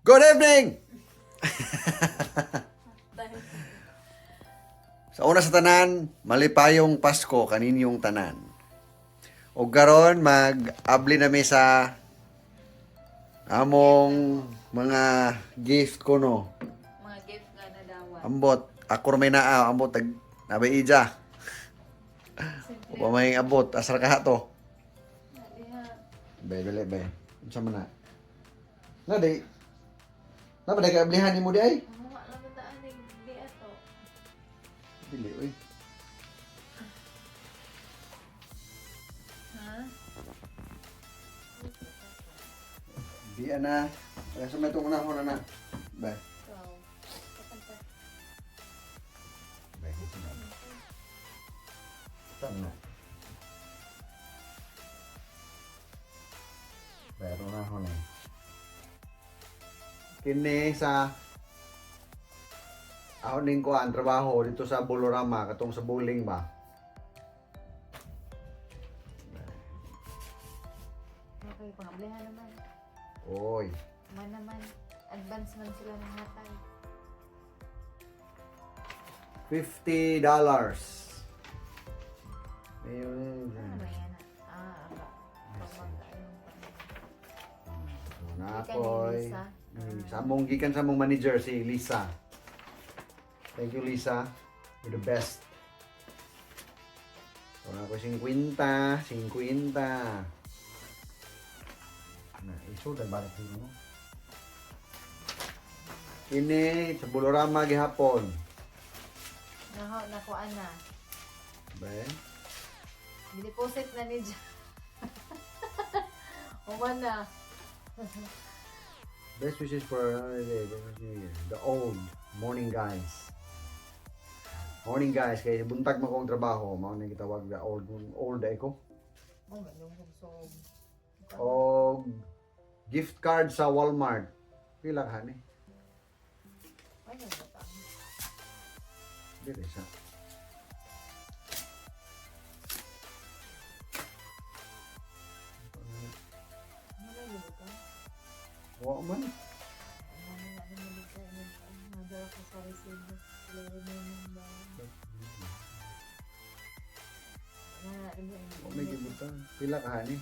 Good evening! Sa una sa tanan, malipayong Pasko kaninyong tanan. O karon mag-abli nami sa among mga gift ko, no. Mga gift nga nadawat. Ambot, ako ra may naa, ambot tag nabay ija. Simple. O may abot, asar ka to. Diha. Bay, dali bay. Unsa man na? Na di. Na ba day kaablihan nimo di ay? Mga alam mo daan eh, di ato. Dili oy. Ha? Di ana. Kaya sa may itong unahon na na. Bay. Ikaw. Kapanta. Bay, dito na. Tama. Bay, itong unahon eh. Kini sa ako ning kuan trabaho dito sa Bolorama katong sa bowling ba. Okay, pangablihan naman. Oy. Man naman. Advance man sila ng hatag. $50. Ayun. Ano yan? Ah, pamagkaayong Na Gikan ni ako'y Lisa. Sa among gikan sa among manager si Lisa. Thank you, Lisa. You're the best. So na ako 50, 50. Na iso na barat mo. Kini sa Bulorama gihapon. Naho, nakuha na. Ba? Gideposit na ni Jan. Uman na. Best wishes for another day, best New Year. The old morning guys. Morning guys, kay buntag mo kong trabaho, mao na gitawag the old old ay ko. Oh, malungkog so. Og gift card sa Walmart. Pila ka ni? Ay, nagbatang. Dili sa. Ano yung Wa man. Nadala ko sa resibo. Wa may gibutan. Pila ka ni?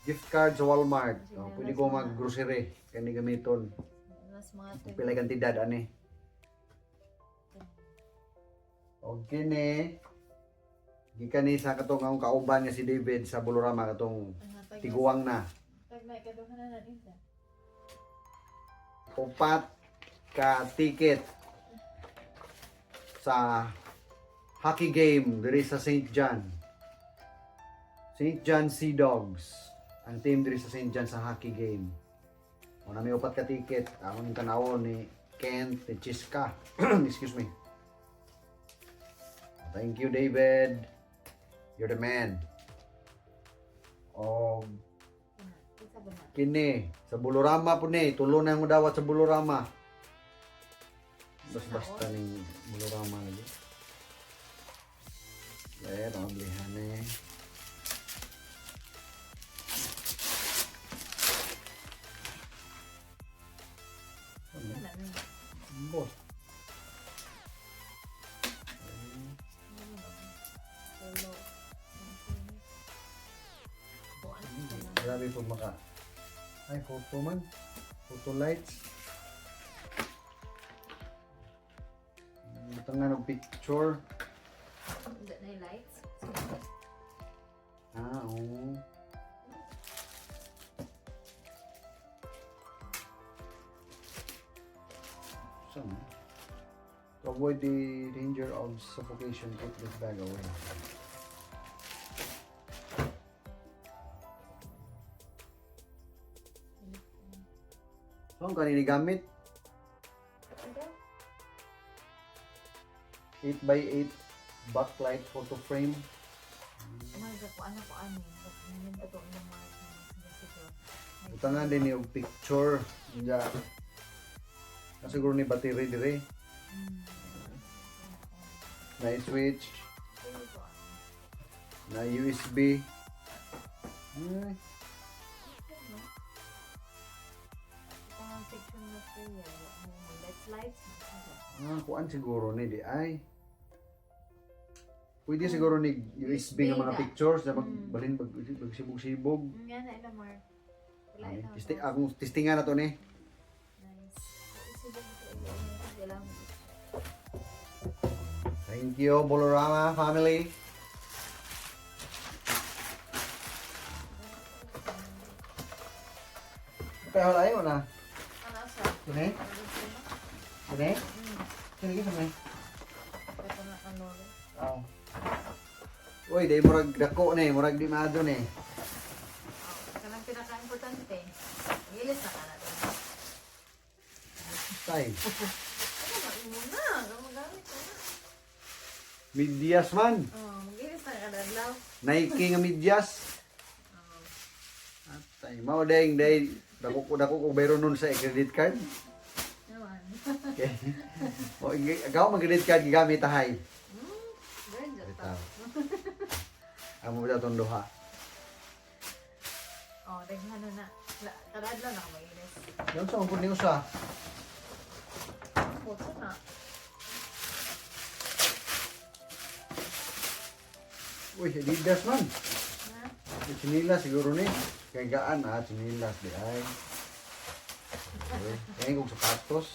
Gift card sa Walmart. Oh, pwede ko mag-grocery kani gamiton. Mas mga Pila kantidad ani. Og kini gikan ni sa katong akong kauban nga si David sa Bulorama katong tiguang na. Tag na ikaduha na na din. Upat ka ticket sa hockey game diri sa St. John. St. John Sea Dogs. Ang team diri sa St. John sa hockey game. O na may upat ka ticket. Ako ning tanawon ni Kent, ni Chiska. Excuse me. Thank you, David. You're the man. O Isa ba na? kini sa Bulorama po ni, tulo na ang dawat sa Bulorama. Basta basta ning Bulorama lagi. Eh, pangablihan eh. Isa na ni. Boss. Tulo. Grabe po maka. Ay, photo man. Photo lights. Butangan og picture. Hindi na yung lights. Ah, oo. Saan? To avoid the danger of suffocation, put this bag away. So, ang kanini gamit? 8x8 backlight photo frame. Mga ko ano ko ano. Ngayon to ang mga siguro. Butangan din yung picture. Nga. Siguro ni battery dire. Na switch, na USB. Ay, Kaya, mo lights lights. Ah, kuan siguro ni di ay. Pwede siguro ni USB nga mga USB. pictures na mag balin mag magsibog-sibog. Nga na ila, Mark. Wala Ay, ila. testing akong testingan na to ni. Nice. Isibog ito. Wala mo. Thank you, Bolorama family. Kaya wala yun na. Ano sa? Kini? Ano sa? Kini? Kini kini kini. Ito na ano. Oh. Uy, di murag dako ni, murag di maadto ni. Oh, kanang pinaka-importante. Gilis na ka na to. Tay. Ano ba? Imo na. Gamagamit ka na. Midyas man. Oh, gilis na ka na adlaw. Nike nga midyas. Oh, Atay, mao deng day dako ko bayro nun sa credit card. naman. Okay. O agaw mag credit card gigamit tahay. Ganyan ta. Bitaw. Amo ba itong duha? Oh, daghan na na. Kada adlaw na ka magilis. Yan sa angkod niyo sa. Boto na. Uy, Adidas man. Na? Chinilas siguro ni. Kay gaan ah, chinilas di ay. Okay. Kaya kong sapatos.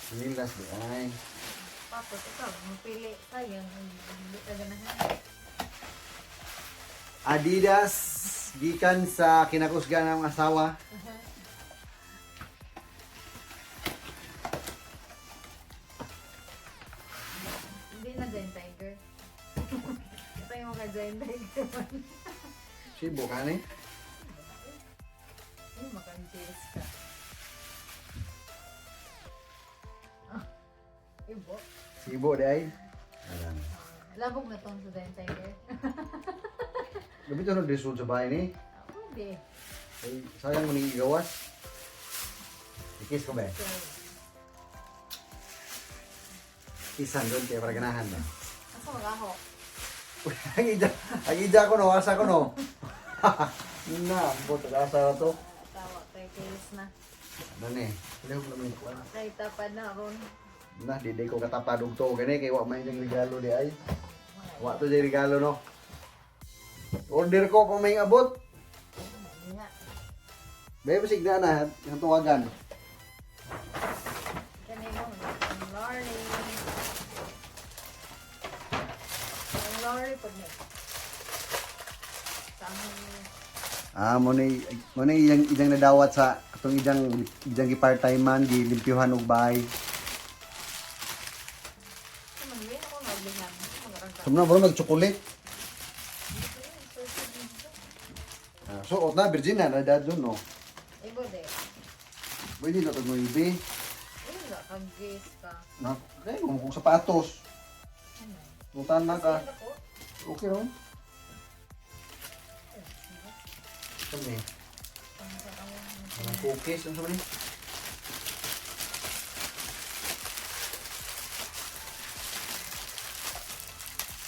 Chinilas di ay. Tapos ikaw, mapili sayang hindi ka ganahan. Adidas gikan sa kinakusgan ng asawa. Hindi na Giant Tiger. Ito yung mga Giant Tiger man. Sibo ka ni. Ay, maka-JS ka. Ah, ibo. Sibo di ay. Ayan. Labog na tong sa Giant Tiger. Gamit ano disod sa bahay ni. Ah, pwede. Ay, sayang mo ning igawas. Ikis ko ba? So, Isan doon kaya para ganahan ba? asa mag-aho? Uy, ang ija ko no, asa ko no. Na, buto asa na to. Tawa kay case na. Ano ni? Ano ko naman ko. Kay tapad na ron. Na, di di ko katapad og to gani kay wa may niyang regalo di ay. Wa to di regalo no. Order ko pa may abot. Hindi nga. Bay basig na na ang tuwagan. Kani mo, ang lorry. Ang lorry pag ni. Tamang Ah, mo ni iyang iyang nadawat sa katong iyang iyang gi part-time man gilimpyuhan og bahay. man yun ako naglihan. Magarang Sumna bro mag-chocolate. Ah, suot na Virginia na dadon no. Ibo de. Pwede na tag ibi. Wala kang gaze ka. Na, kay mo kung sapatos. Ano? Mutan na ka. Kasi ako. Okay ron. Kami. Mga cookies, ano sa ni?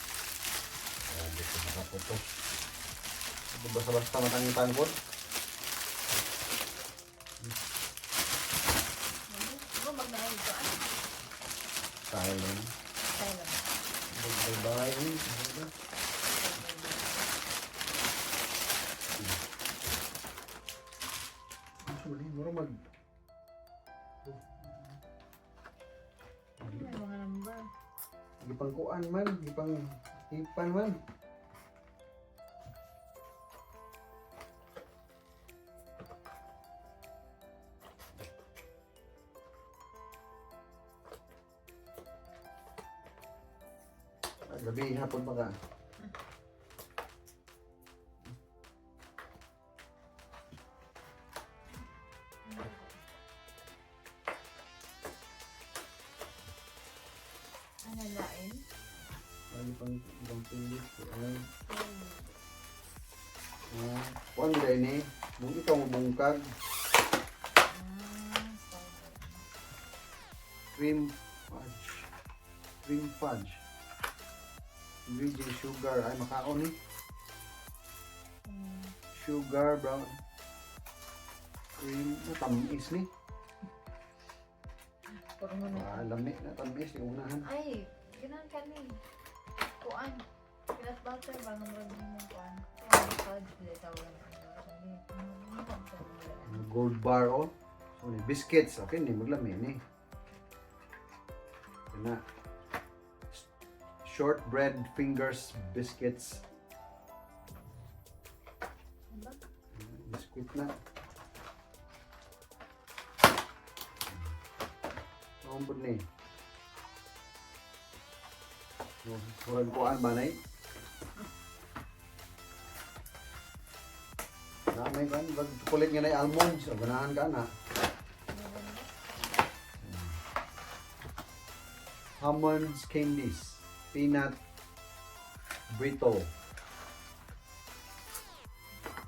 Grabe ko makaputo. Ito basta-basta matangin tangkod. Ano magnahin ko? Ano? Thailand. Thailand. Bye-bye. Ano ba? Ano sa ni? Mura mag... Ano may mga number? Gipang kuan man, gipang ipan man. Ah, gabi hapon pa ka. Ano lain? Ay, gipang gipang pilit ko. Ay, ah, kuan dahil ni. Mung ikaw mabungkag. Ah, sorry. Cream fudge. Cream fudge. Virgin sugar. Ay, makaon ni. Sugar, brown. Cream. Ah, tamis ni. Puro mo na. Ah, lami na tamis yung unahan. Ay, ganahan ka ni. Kuan. Peanut butter ba nga murag mo kuan? Kuan fudge dili tawag na. Gold bar oh. So ni biscuits, okay ni maglami ni. Kana. Shortbread fingers biscuits. Ano ba? Biscuit na. Ang pud ni. Oh, murag kuan ba nay? Na may kuan, bag chocolate nga nay almonds, o ganahan ka na. Almonds candies, peanut brittle.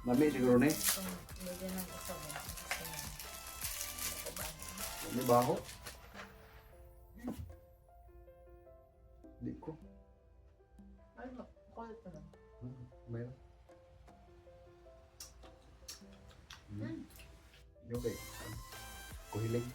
Mami siguro ni. Kung lagyan ng isa mo. Gusto niya. Ako ba? May baho. Di ko. Ay, kulit naman. Meron. Okay. Kuhiling.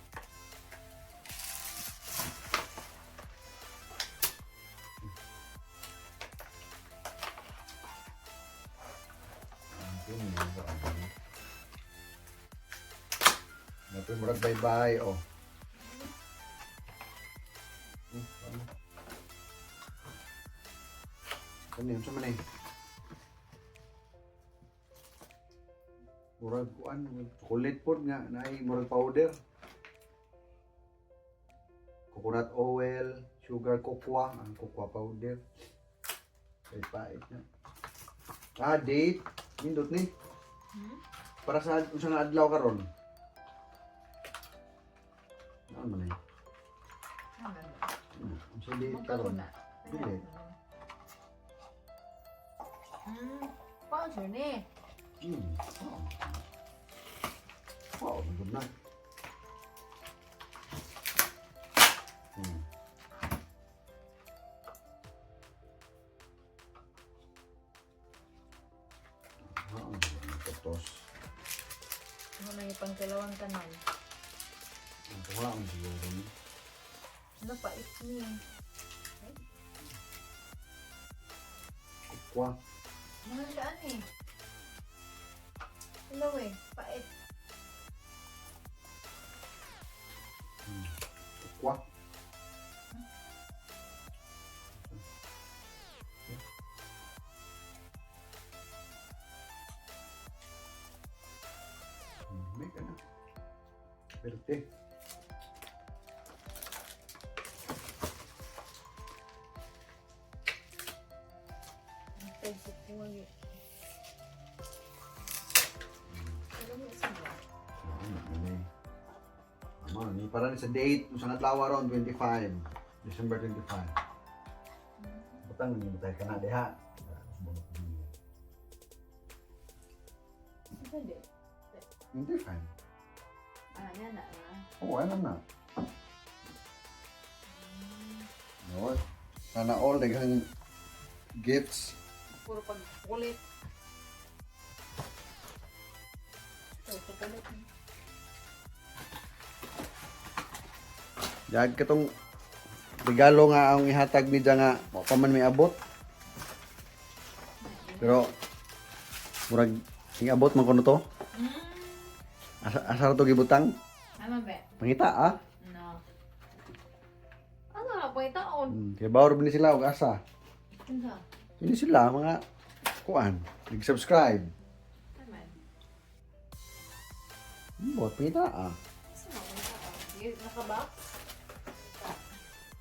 Napin murag bye-bye, oh. Ano? Ano yun? Saan man eh? Murag kuan, chocolate pod nga naay murag powder. Coconut oil, sugar cocoa, ang cocoa powder. Kay pait na. Ah, date. Nindot ni. Hmm? Para sa unsa nga adlaw karon? Ano man eh? Ano ba? Unsa date karon? Magkakuna. Dili. Powder ni. Oh. Wow, good na. Ah, tos. Ano na yung pangkalawang tanan? Ang kuha ang siguro ni. Ano pait ni? Kukwa. Mahal siya ani. Hello eh, pait. Kukwa. May ka na. Perte. Tagsit ko nga. Alam mo isa ba? Ano, ano eh. Tama, ni para ni sa date, kung saan adlaw ron, 25. December 25. Butang ni butay ka na diha. Isa di. 25. Ah, yan na. Ah. Oo, ano na. No, sana all daghang gifts. Puro pagkulit. Puro pagkulit. Dag katong regalo nga ang ihatag ni nga wa pa man may abot. Pero murag abot man kuno to. Asa, asa ra to gibutang? Ano ba? Pangita ah. No. Ano na po itaon? Kay bawr ni sila og asa. Ano? Hindi sila mga kuan, nag-subscribe. Naman. Bot pangita ah. Saan ako itaon? Nakabox?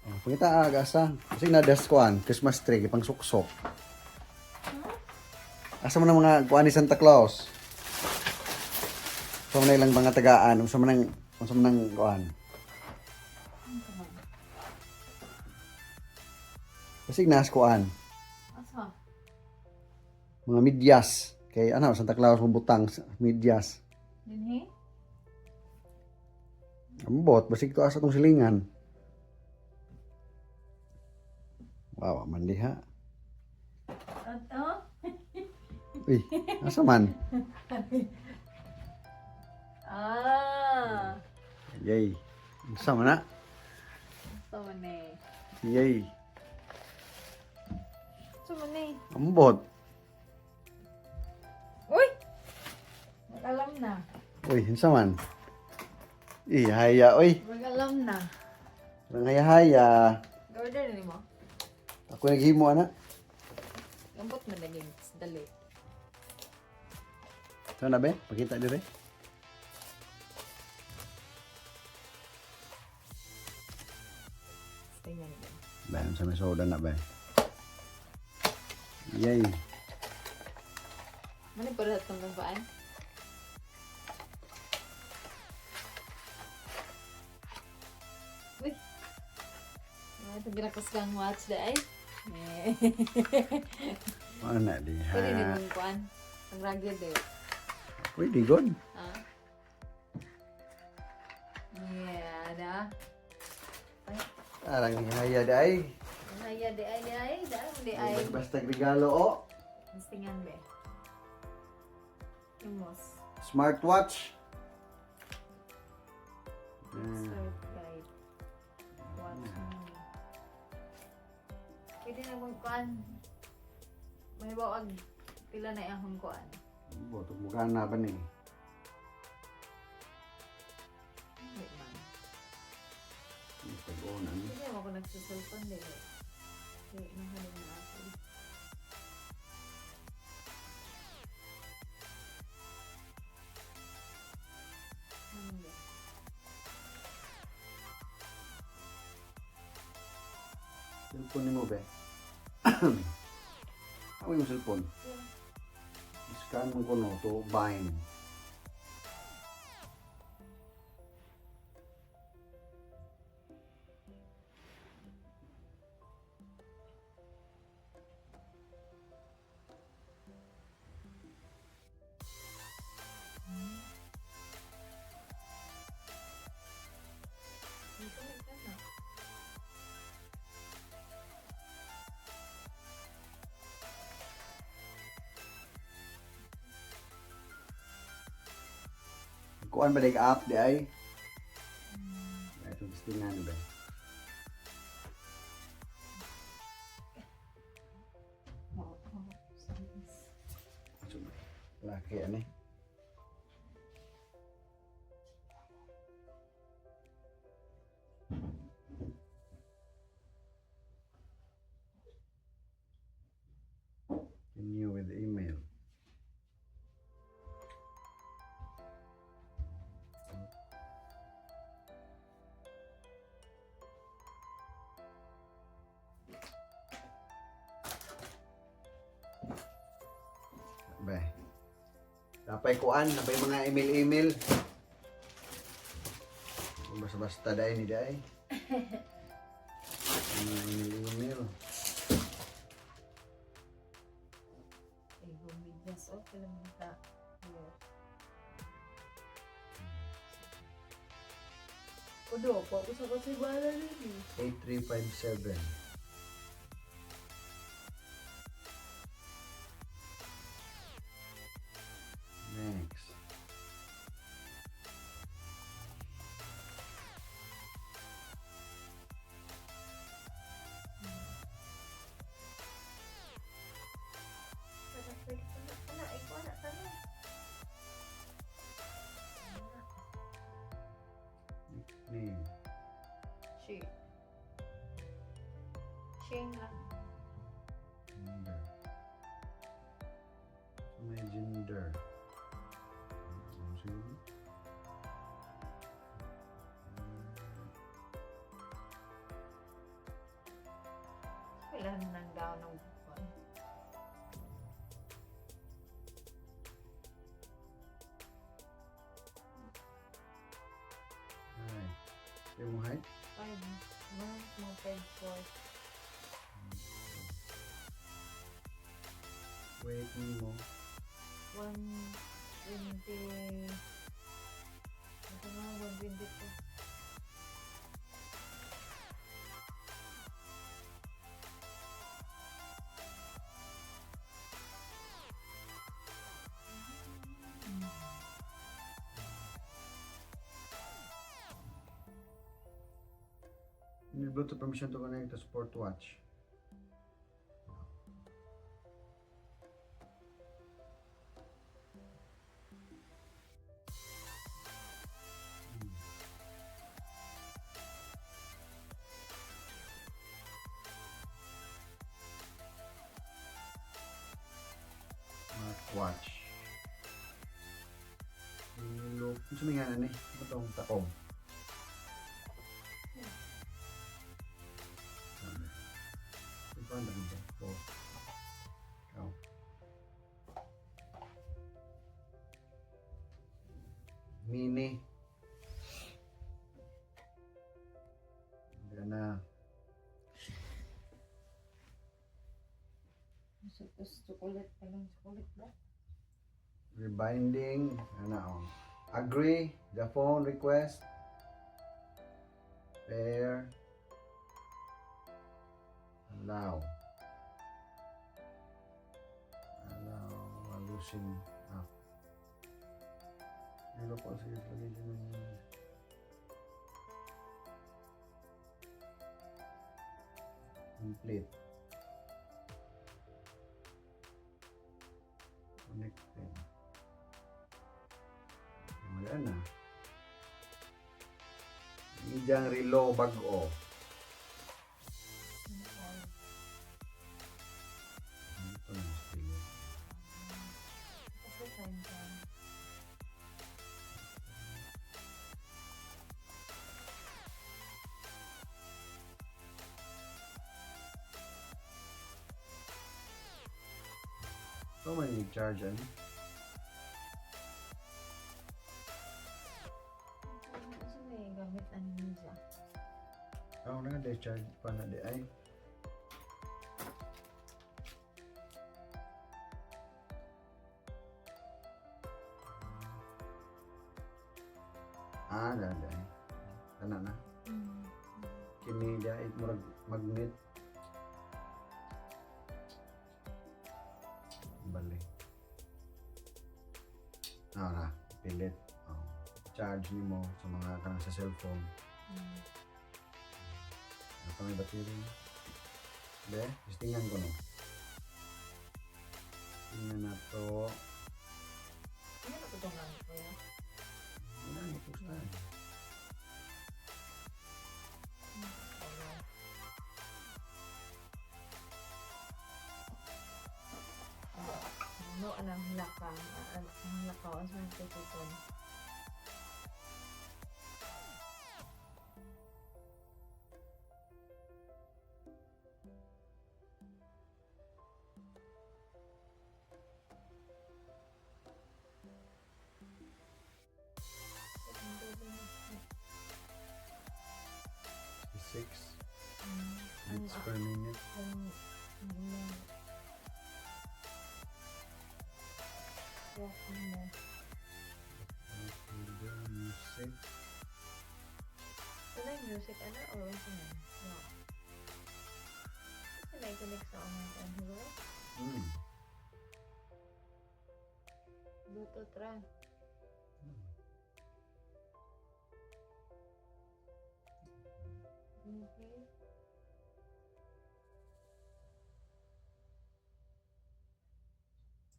Oh, pangita ah, asa. Kasi na das kuan, Christmas tree pang suksok. Asa man ang mga kuan ni Santa Claus? Sa man na ilang mga tagaan, unsa man ang kuan. Kasi nas kuan, Asa? mga medyas. Kay ano, Santa Claus mabutang sa medyas. Dinhi? Ambot, basig to asa tong silingan. Wow, man diha. Ato? Uy, asa man? Ah! Yay. Unsa man na? Yay. So man eh. Ambot. Uy! Mag-alam na. Uy, unsa man? Eh, haya oy. Mag-alam na. Ang haya-haya. Order na mo. Ako naghimo ana. Lambot na naging dali. Saan na be? Pakita dire. Tingnan ko. Ba, sa may soda na ba? Yay. Ano pa lahat ng kumpaan? Uy! Ano itong ginakusgang watch na ay? Eh. Ano na diha? Pwede din mong kuan. Ang ragged eh. Pwede good. Ah. Yeah, na. Ay, Arang haya day. haya di ay di ay, di ay. Basta regalo o. Mas tingnan be. Imos. Smartwatch. Start right. Watch me. Pwede na mong kuan. May bawag pila na iyang kuan. Boto mukha na ba ni? Hindi man. Pag-unan. Hindi mo ako nagsiselfon dili. Hindi nahalin na ako. Ano ba? Cellphone nimo be. Ako yung cellphone. Yeah. Scan mo ko no to bind. Dito na ka na. Kuan ba dig app di ay? Ay, itong testingan ba? Oo. Oo. Laki ani. Continue with email. Be. Napay kuan, napay mga email-email. Basta-basta dahil ni dai. Mga email-email. Ay, bumigas. Oh, pala mo ka. Yeah. Udo, pa ako sa kasibala rin eh. 8357. Next. Ana, ikaw na, tanan. Name. She. Shane lang. Gender. May gender. Ano siguro? Kailan nang down ng buwan. Hi. Yung height? Five. Mga mga 5'4". Weight mo. 120. Ito nga, 122. You need Bluetooth permission to connect to sport watch. Smartwatch. Look, unsa may ngalan ni? Ano tong takob? Sabi. Ikaw ang dami ko. Ikaw. Mini. Hindi na. Tapos chocolate pa lang. Chocolate ba? Rebinding. Ano oh. Agree. The phone request. Pair. Allow. Allow while using app. Hello po sa application ng complete. Connected. Wala na. Iyang relo bag-o. Ito na stilo. Kasi time time. Ito may charge ano? Kasi may gamit ano niya. Ako na nga charge pa na di ay. Ah, da di ay. Kana na. Kini di ay murag magnet. Bali. Ah, na, pilit. Oh. Charge nimo sa mga kanang sa cellphone. Ano pa may battery? Be, tingnan ko no. Tingnan na to. Ano na itong gamit ko yan? Wala, ito. Ano? Ano, anang laka, ang lakaw, ang sa tututon. 6 beats per minute. Ang walking mo. Okay, music. Ito na yung music, ano? Or ano na? No. Ito na i-connect sa online ano? Bluetooth ra. Okay.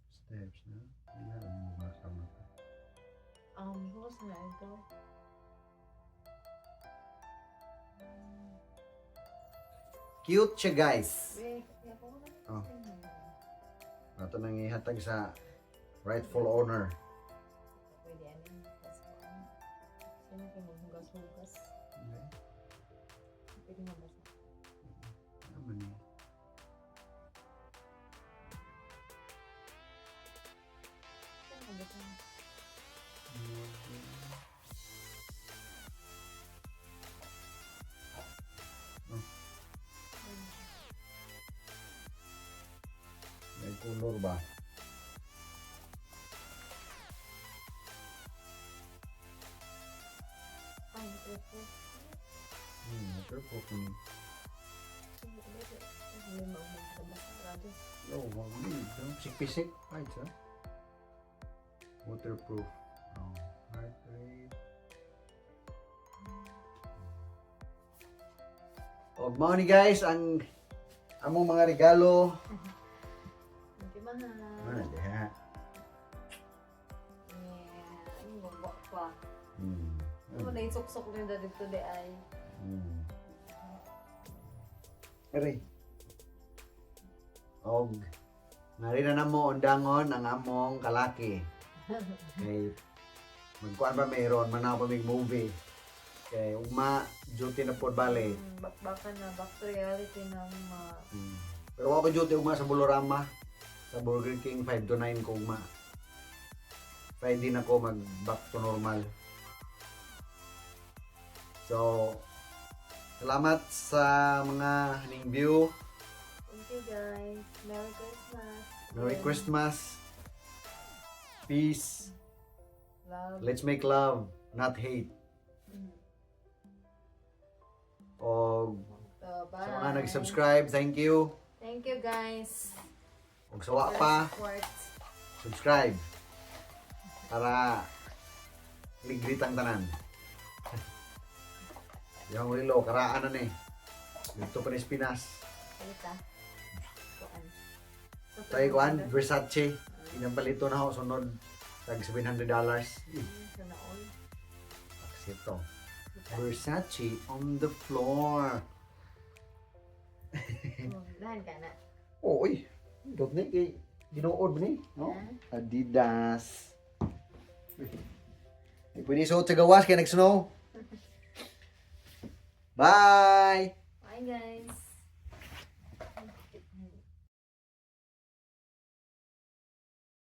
Steps na. Wala lang mo ba sa mata. Bukas na ito. Cute siya, guys. Wait, ako ko na. Oh. Ito nang ihatag sa rightful owner. Pwede ano yung hugas ko. Sino kayo maghugas-hugas? Okay. Pwede mabasa. Naman eh. Sino mabasa? Oh, may color ba? Ay, waterproof. Waterproof ni. Hindi mabasa. Sarado. Oh, wow, pisik-pisik. Ay, sa. Waterproof. Oh, heart rate. Og mao ni, guys, ang among mga regalo. Thank you, mahal. Ano na diha? Yeah. Ang bumba pa. Ano na isuksok nila dito di ay. Aray. Og ngari na namo undangon ang among kalaki. Kay magkuan pa meron manaw pa mig movie. Kay ugma duty na pod bale. Bakbakan na, back to reality na mga. Pero ako duty ugma sa Bulorama, sa Burger King, 5 to 9 ko ugma. Friday na ko mag back to normal. So, salamat sa mga ning view. Thank you, guys. Merry Christmas. Merry Christmas. Peace. Love. Let's make love, not hate. Og So, bye. sa mga nag-subscribe, thank you. Thank you, guys. Og sa wa pa, Support. Subscribe. Para ligrit ang tanan. Yung relo, karaan na ni. Dito pa ni Pinas. Ita. Kuan. Tayo kuan, Versace. Inang palito na ako, sunod. Tag $700. Sana all. Aksito. Versace on the floor. Dahan ka na. Oy, dot ni kay ginuod ni, no? Adidas. Uy. Di pwede suot sa gawas kay nag-snow. Bye. Bye, guys.